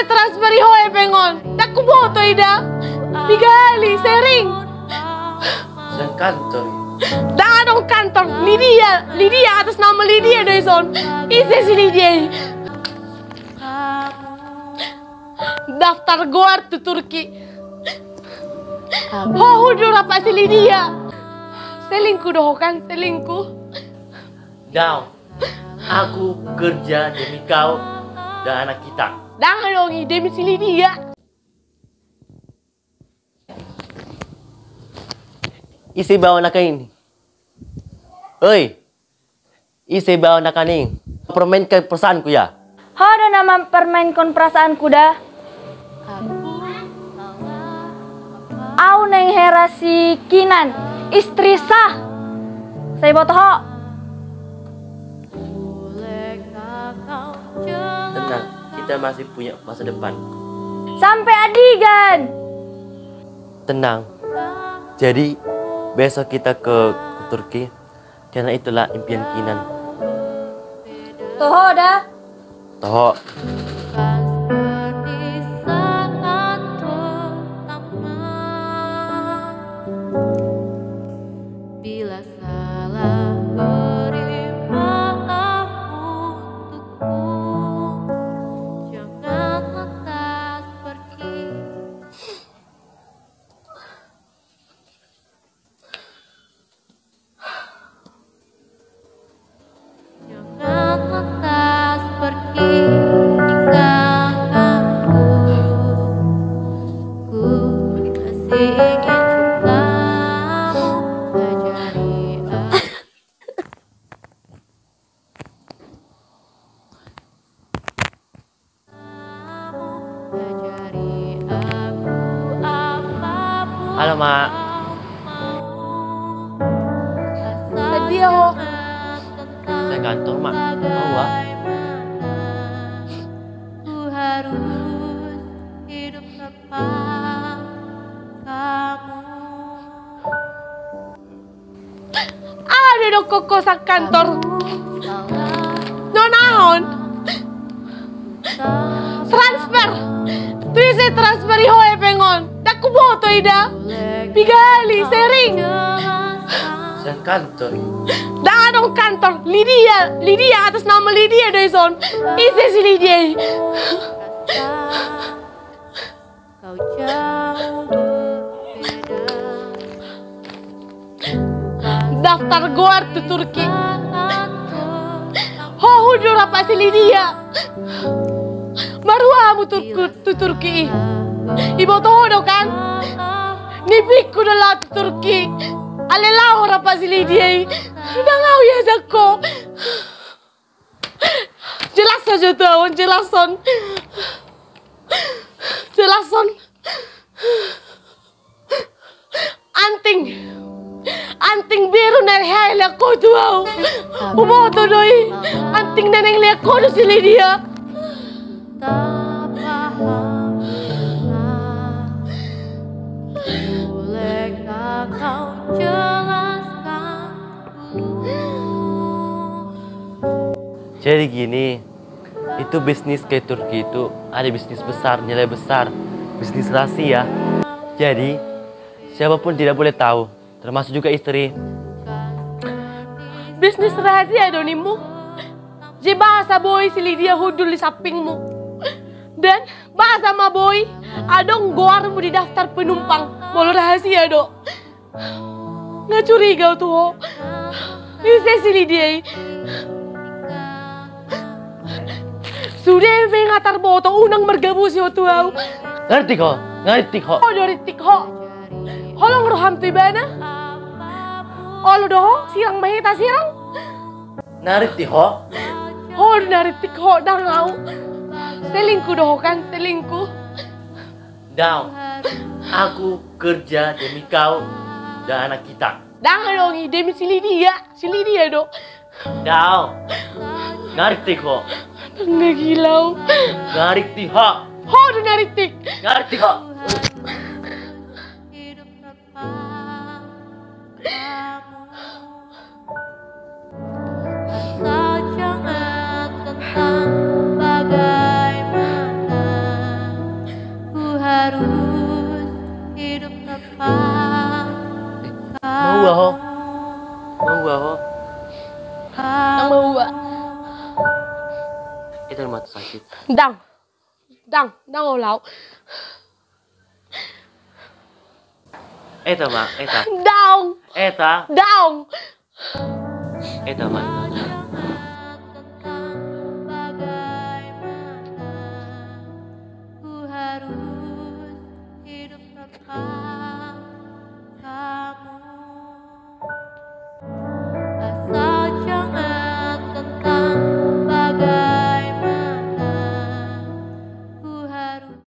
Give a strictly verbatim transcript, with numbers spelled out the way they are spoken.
Transfer i ho hepeng on. Ndang huboto i da. Piga hali, sering. Sian kantor. Ndang adong kantor. Lydia, Lydia atas nama Lydia do ison. Ise si Lydia i? Daftar goar tu Turki. Ho hundul rap si Lydia. Selingkuh do ho kan, selingkuh. Daong. Aku kerja demi kau dan anak kita. Ndang adong i, demi si Lydia. Ise bawa anak ini? Oi. Ise bawa anak ini? Permainkan perasaanku ya. Ho do na mempermainkan perasaanku da. Au naeng hera si Kinan, istri sah. Sai boto ho. Tenang, kita masih punya masa depan. Sampai andigan. Tenang. Jadi besok kita ke, ke Turki. Karena itulah impian Kinan. Toho da. Toho. Seperti saat pertama, bila salah beri maaf untukku, jangan lantas pergi. Jangan lantas pergi tinggalkanku. Ku masih ingin cintamu, ajari aku. Halo, Mak. Sadia ho? Saya kantor, Mak. Mau, Wak? Aha do didokkon ho sian kantor? Nonahon. Transfer. Tu ise transfer i ho hepeng on? Ndang huboto i da. Piga hali, sering. Sian kantor. Ndang adong kantor. Lydia, Lydia atas nama Lydia do ison. Ise si Lydia i? Kau jauh berbeda. Daftar goar tu Turki. Ho hundul rap si Lydia. Marhua hamu tu, tu Turki i. Iboto ho do kan? Nipikku do laho tu Turki. Alai laho rap si Lydia i. Ndang au iajak ho. Jelas saja tu au, jelas on. Jelas on. Anting. Anting biru na hea lean ho tu au. Huboto do i. Anting na naeng lean ho do si Lydia. Bolehkah kau jelaskan? Jadi gini, itu bisnis ke Turki itu ada bisnis besar, nilai besar, bisnis rahasia. Jadi, siapapun tidak boleh tahu, termasuk juga istri. Bisnis rahasia do nimmu? Jadi bahasa boi si Lydia hundul di sampingmu. Dan bahasa ma boi, adong goarmu di daftar penumpang, molo rahasia do. Nga curiga au tu ho. Ise si Lydia i? Sude pe nga tarboto, unang margabusi ho tu au. Nga rittik ho, nga rittik ho. Ho do rittik ho. Holong roham tu ibana. Olo do ho, sirang ma hita sirang. Na rittik ho? Ho do na rittik ho, ndang au. Selingkuh do ho kan, selingkuh. Daong, aku kerja demi kau dan anak kita. Ndang adong i, demi si Lydia, si Lydia do. Daong, nga rittik ho? Ndang na gila au. Nga rittik ho? Ho do na rittik. Nga rittik ho? Asal jangan tentang bagaimana Rumah sakit. Ndang. Ndang, ndang olo au. Eta ma, eta. Daong. Eta. Daong. Eta ma, eta.